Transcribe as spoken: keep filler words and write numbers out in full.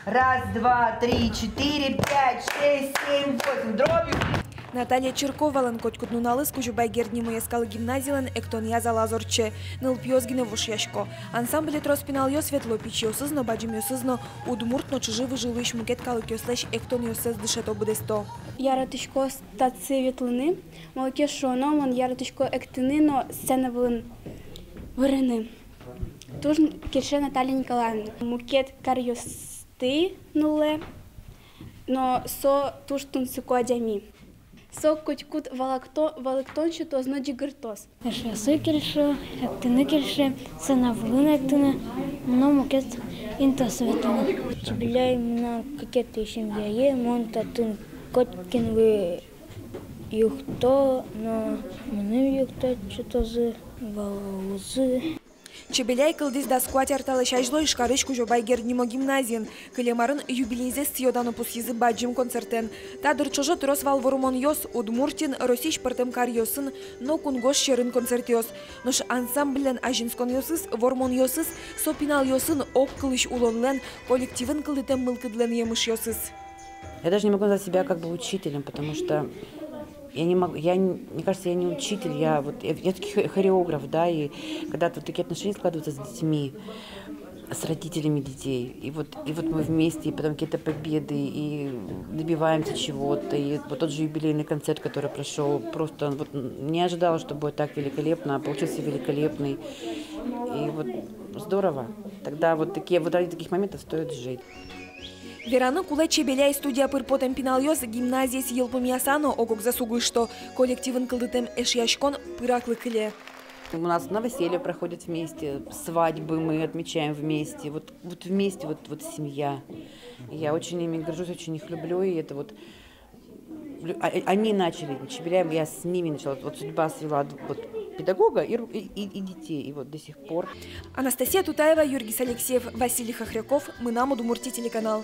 Раз, два, три, четыре, пять, шесть, семь, восемь. Дробью. Наталья Чирковалэн котькуд нуналыз Кузебай Герд нимо йӧскалык гимназилэн эктонъя залаз ортче. Нылпиос гинэ вошъясько. Ансамбле трос пиналъёс ветло, пичиосыз но, бадӟымъёсыз но, удмурт но чыжы-выжы улӥсь мукет калыкъёслэсь эктонъёссэс дышето, быдэсто. Яратӥсько татчы ветлыны, малы ке шуоно, мон яратӥсько эктыны но сцена вылын вырыны. Туж кельше Наталья Николаевна. Мукет каръёсты нуллэ, но со туж тунсыко адями. Со котькуд валэкто-, валэктон сётоз но ӟыгыртоз. Эшъёсы кельше, эктыны кельше, сцена вылын эктыны но мукет интыосы ветлыны. Чебеляй мынам кыкетӥ семьяе, мон татын котькинлы юртто но мыным юрттэт сётозы, валалозы. Чебеляй кылдӥз дас куать ар талэсь азьло Ижкарысь Кузебай Герд нимо гимназиын. Кылем арын юбилейзэс сӥё-дано пусйизы бадӟым концертэн. Та дыр ӵоже трос вал вормонъёс: Удмуртиын, Россиысь пӧртэм каръёсын но кунгож сьӧрын концертъёс. Нош ансамбльлэн азинсконъёсыз, вормонъёсыз — со пиналъёсын огкылысь улонлэн, коллективын кылдытэм мылкыдлэн емышъёсыз. Я даже не могу назвать себя как бы учителем, потому что я не могу, я, не- мне кажется, я не учитель, я вот, я, я всё-таки хо- хореограф, да, и когда вот такие отношения складываются с детьми, с родителями детей, и вот, и вот мы вместе, и потом какие-то победы, и добиваемся чего-то, и вот тот же юбилейный концерт, который прошёл, просто вот не ожидала, что будет так великолепно, а получился великолепный, и вот здорово. Тогда вот такие, вот ради таких моментов стоит жить. Вераны кулэ, Чебеляй студия пыр потэм пиналъёс гимназиез йылпумъяса но ог-огзэс уг ышто. Коллективын кылдытэм эшъяськон пыраклы кыле. У нас новоселья проходят вместе, свадьбы мы отмечаем вместе. Вот, вот вместе, вот, вот семья. Я очень ими горжусь, очень их люблю. И это вот лю- а- а- они начали, Чебеляй, я с ними начала. Вот судьба свела д- вот педагога и, ру- и, и- и детей. И вот до сих пор. Анастасия Тутаева, Юргис Алексеев, Василий Хохряков, «Мынам Удмуртие» телеканал.